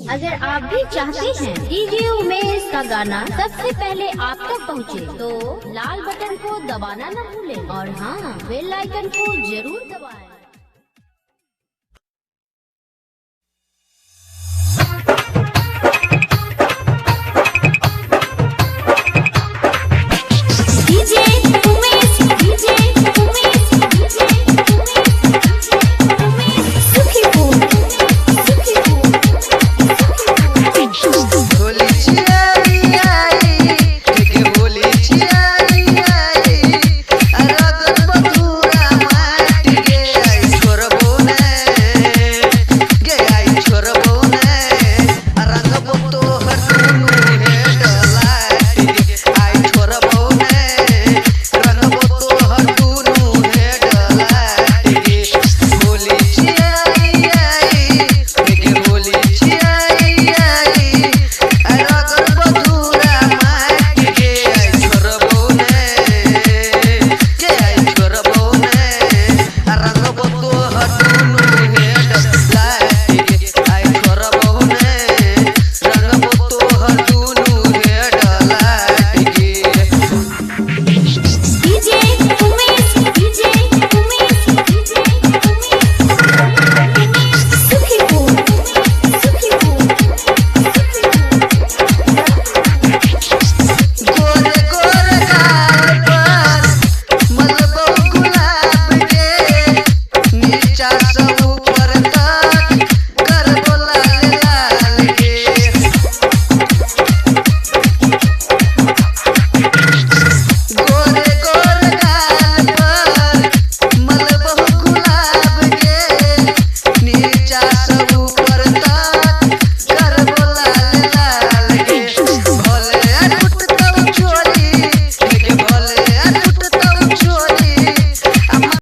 अगर आप भी चाहते हैं डीजे उमेश का गाना सबसे पहले आप तक पहुंचे, तो लाल बटन को दबाना न भूलें और हाँ, बेल आइकन को जरूर दबाएं।